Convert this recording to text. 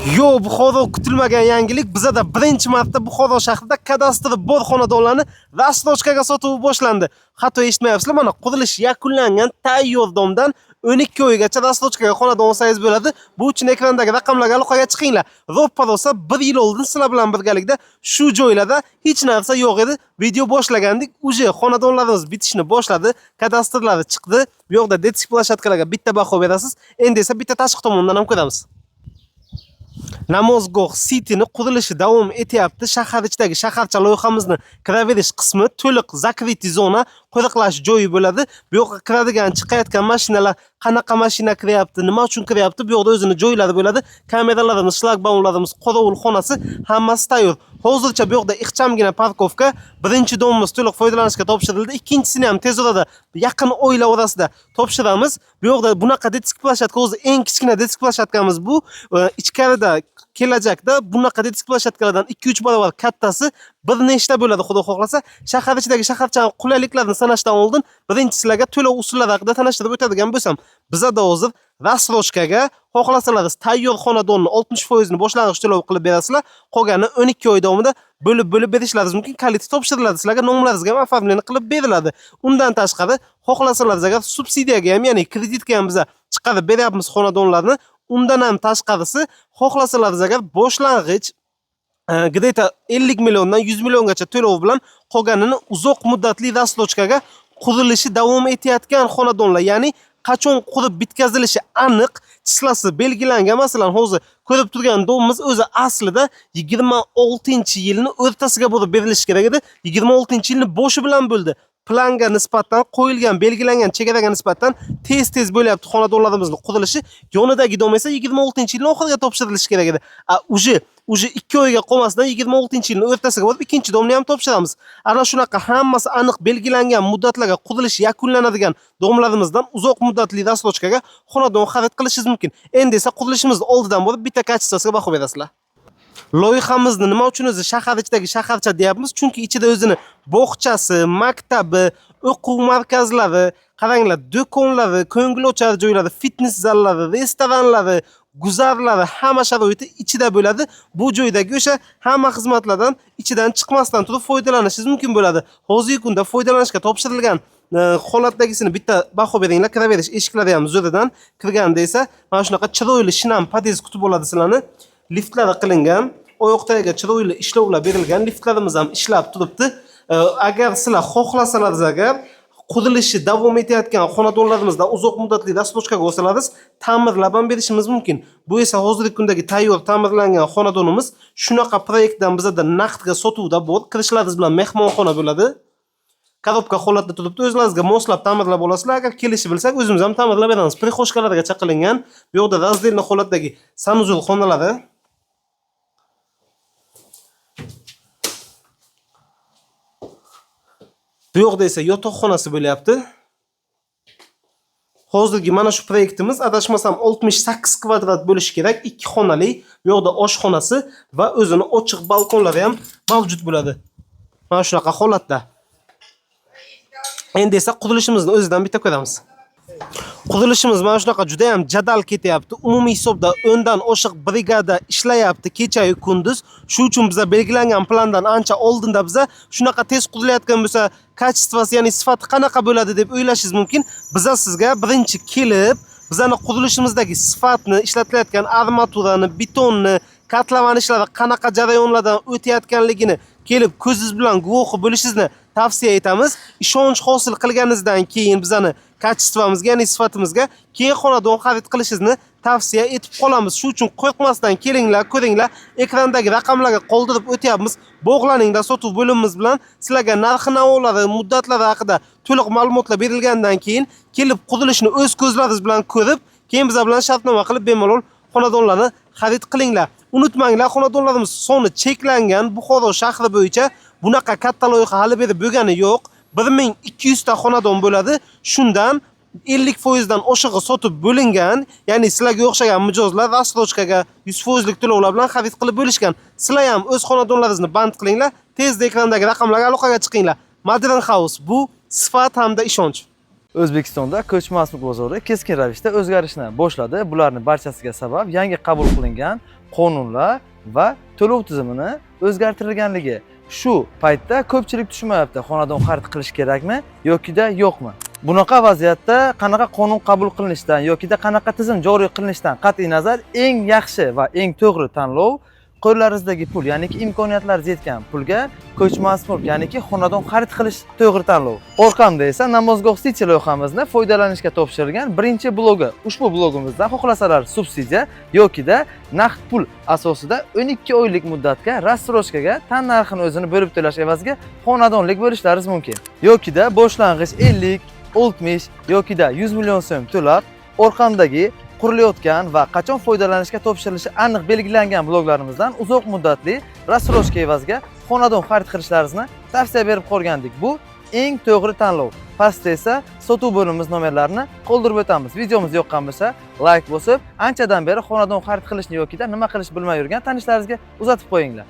Yo, Buxoro, kutilmagan yangilik. Bizada birinchi marta Buxoro shahrida kadastri bor xonadonlarni рассрочка ga sotuvi boshlandi. Xato eshitmayapsizlar, mana qurilish yakunlangan tayyor domdan 12 oygacha рассрочка ga xonadon olsangiz bo'ladi. Bu uchun ekrandagi raqamlarga aloqaga chiqinglar. Roppa rosa bir yil oldin sizlar bilan birgalikda shu joylarda hech narsa yo'q edi. Video boshlagandik, уже xonadonlarimiz bitishni boshladi, kadastrlari chiqdi. Bu yoqda детский площадка larga bitta baho berasiz. Endi esa bitta tashqi tomondan ham ko'ramiz. Namozgoh Cityni qurilishi davom etyapti. Shahar ichidagi shaharcha loyihamizni kiraverish qismi to'liq закрытый zona, qo'riqlash joyi bo'ladi. Bu yoqqa kiradigan, chiqayotgan mashinalar, qanaqa mashina kiryapti, nima uchun kiryapti, bu yoqda o'zini joylari bo'ladi. Kameralarimiz, shlagbaumlarimiz, qorovul xonasi, hammasi tayyor. Hozircha bu yoqda ixchamgina парковка. Birinchi domimiz to'liq foydalanishga topshirildi. Ikkinchisini ham tez orada, yaqin oylar orasida topshiramiz. Bu yoqda bunaqa детский площадка, o'zi eng kichkina детский площадка miz bu. Ichkarida kelajakda bunaqa детский площадка lardan 2-3 barobar kattasi bir nechta bo'ladi, xudo xohlasa. Shahar ichidagi shaharchani qulayliklarini sanashdan oldin birinchi sizlarga to'lov usullari haqida tanishtirib o'tadigan bo'lsam, bizada hozir рассрочка ga xohlasalaringiz tayyor xonadonni 60% ni boshlang'ich to'lov qilib berasizlar, qolganini 12 oy davomida bo'lib-bo'lib berishlaringiz mumkin. Kaliti topshiriladi, sizlarga nomlaringizga ham оформление qilib beriladi. Undan tashqari, xohlasalaringiz agar subsidiyaga ham, ya'ni kreditga ham biza chiqarib beryapmiz xonadonlarni. Undan ham tashqarisi, xohlasalaringiz agar boshlang'ich где-то 50 milliondan 100 milliongacha to'lov bilan qolganini uzoq muddatli рассрочка ga qurilishi davom etayotgan xonadonlar, ya'ni qachon qurib bitkazilishi aniq, числа si belgilangan. Masalan, hozir ko'rib turgan domimiz o'zi aslida 26-yilni o'rtasiga borib berilishi kerak edi. 26-yilni boshi bilan bo'ldi. Planga nisbatan qo'yilgan, belgilangan chegaraga nisbatan tez-tez bo'lyapti xonadonlarimizni qurilishi. Yonidagi dom esa 26-yilni oxiriga topshirilishi kerak edi. A уже 2 oyga qolmasdan 26-yilni o'rtasiga borib ikkinchi domni ham topshiramiz. Ana shunaqa hammasi aniq belgilangan muddatlarga qurilish yakunlanadigan domlarimizdan uzoq muddatli рассрочка ga xonadon xarid qilishingiz mumkin. Endi esa qurilishimizni oldidan borib bitta качество siga baho berasizlar. Loyihamizni nima uchun o'zi shahar ichidagi shaharcha deyapmiz? Chunki ichida o'zini bog'chasi, maktabi, o'quv markazlari, qaranglar, do'konlari, ko'ngilochar joylari, fitness zallari, restoranlari, guzarlari, hamma sharoiti ichida bo'ladi. Bu joydagi o'sha hamma xizmatlardan ichidan chiqmasdan turib foydalanishingiz mumkin bo'ladi. Hozirgi kunda foydalanishga topshirilgan holatdagisini bitta baho beringlar. Kiraverish eshiklari ham zo'ridan. Kirganda esa mana shunaqa chiroyli shinam pod'ezd kutib oladi sizlarni. Liftlari qilingan, oyoq tagiga chiroyli ishlovlar berilgan, liftlarimiz ham ishlab turibdi. Agar sizlar xohlasalaringiz agar qurilishi davom etayotgan xonadonlarimizdan uzoq muddatli рассрочка ga olsalaringiz, ta'mirlab ham berishimiz mumkin. Bu esa hozirgi kundagi tayyor ta'mirlangan xonadonimiz. Shunaqa proyektdan bizada naqdga sotuvda bor. Kirishlaringiz bilan mehmonxona bo'ladi. Коробка holatda turibdi. O'zlaringizga moslab ta'mirlab olasizlar. Agar kelishib bilsak, o'zimiz ham ta'mirlab beramiz. Прихожка largacha qilingan. Bu yoqda раздельный holatdagi санузел xonalari. Bu yoqda esa yotoqxonasi bo'lyapti. Hozirgi mana shu proyektimiz, adashmasam, 68 kvadrat bo'lishi kerak, ikki xonali. Bu yoqda oshxonasi va o'zini ochiq balkonlari ham mavjud bo'ladi. Mana shunaqa holatda. Endi esa qurilishimizni o'zidan bitta ko'ramiz. Qurilishimiz mana shunaqa juda ham jadal ketyapti. Umumiy hisobda 10 dan oshiq brigada ishlayapti kecha-yu kunduz. Shu uchun biza belgilangan plandan ancha oldinda. Biza shunaqa tez qurilayotgan bo'lsa, качество si, ya'ni sifati qanaqa bo'ladi deb o'ylashingiz mumkin. Biza sizga birinchi kelib, bizani qurilishimizdagi sifatni, ishlatilayotgan armaturani, betonni, kotlovan ishlari qanaqa jarayonlardan o'tayotganligini kelib ko'zingiz bilan guvohi bo'lishingizni tavsiya etamiz. Ishonch hosil qilganingizdan keyin bizani качество mizga, ya'ni sifatimizga keyin xonadon xarid qilishingizni tavsiya etib qolamiz. Shu uchun qo'rqmasdan kelinglar, ko'ringlar. Ekrandagi raqamlarga qoldirib o'tyapmiz. Bog'laninglar sotuv bo'limimiz bilan. Sizlarga narxi navolari, muddatlari haqida to'liq ma'lumotlar berilgandan keyin kelib qurilishni o'z ko'zlaringiz bilan ko'rib, keyin bizlar bilan shartnoma qilib bemalol xonadonlarni xarid qilinglar. Unutmanglar, xonadonlarimiz soni cheklangan. Buxoro shahri bo'yicha bunaqa katta loyiha hali beri bo'lgani yo'q. 1200 ta xonadon bo'ladi. Shundan 50% dan oshig'i sotib bo'lingan, ya'ni sizlarga o'xshagan mijozlar рассрочка ga 100% lik to'lovlar bilan xarid qilib bo'lishgan. Sizlar ham o'z xonadonlaringizni band qilinglar, tezda ekrandagi raqamlarga aloqaga chiqinglar. Modern House, bu sifat hamda ishonch. O'zbekistonda ko'chmas mulk bozori keskin ravishda o'zgarishni boshladi. Bularning barchasiga sabab yangi qabul qilingan qonunlar va to'lov tizimini o'zgartirilganligi. Shu paytda ko'pchilik tushunmayapti, xonadon xarid qilish kerakmi yokida yo'qmi? Bunaqa vaziyatda qanaqa qonun qabul qilinishidan yokida qanaqa tizim joriy qilinishidan qat'iy nazar eng yaxshi va eng to'g'ri tanlov qo'llaringizdagi pul, ya'niki imkoniyatlaringiz yetgan pulga ko'chmas mulk, ya'niki xonadon xarid qilish to'g'ri tanlov. Orqamda esa Namozgoh City loyihamizni foydalanishga topshirilgan birinchi blogi. Ushbu blogimizdan xohlasalar subsidiya yokida naqd pul asosida 12 oylik muddatga рассрочка ga tan narxini o'zini bo'lib to'lash evaziga xonadonlik bo'lishlaringiz mumkin. Yokida boshlang'ich 50, 60 yokida 100 million so'm to'lab, orqamdagi qurilayotgan va qachon foydalanishga topshirilishi aniq belgilangan bloklarimizdan uzoq muddatli рассрочка evaziga xonadon xarid qilishlaringizni tavsiya berib qolgandik. Bu eng to'g'ri tanlov. Pastda esa sotuv bo'limimiz nomerlarini qoldirib o'tamiz. Videomiz yoqqan bo'lsa, layk bosib, anchadan beri xonadon xarid qilishni yokida nima qilish bilmay yurgan tanishlaringizga uzatib qo'yinglar.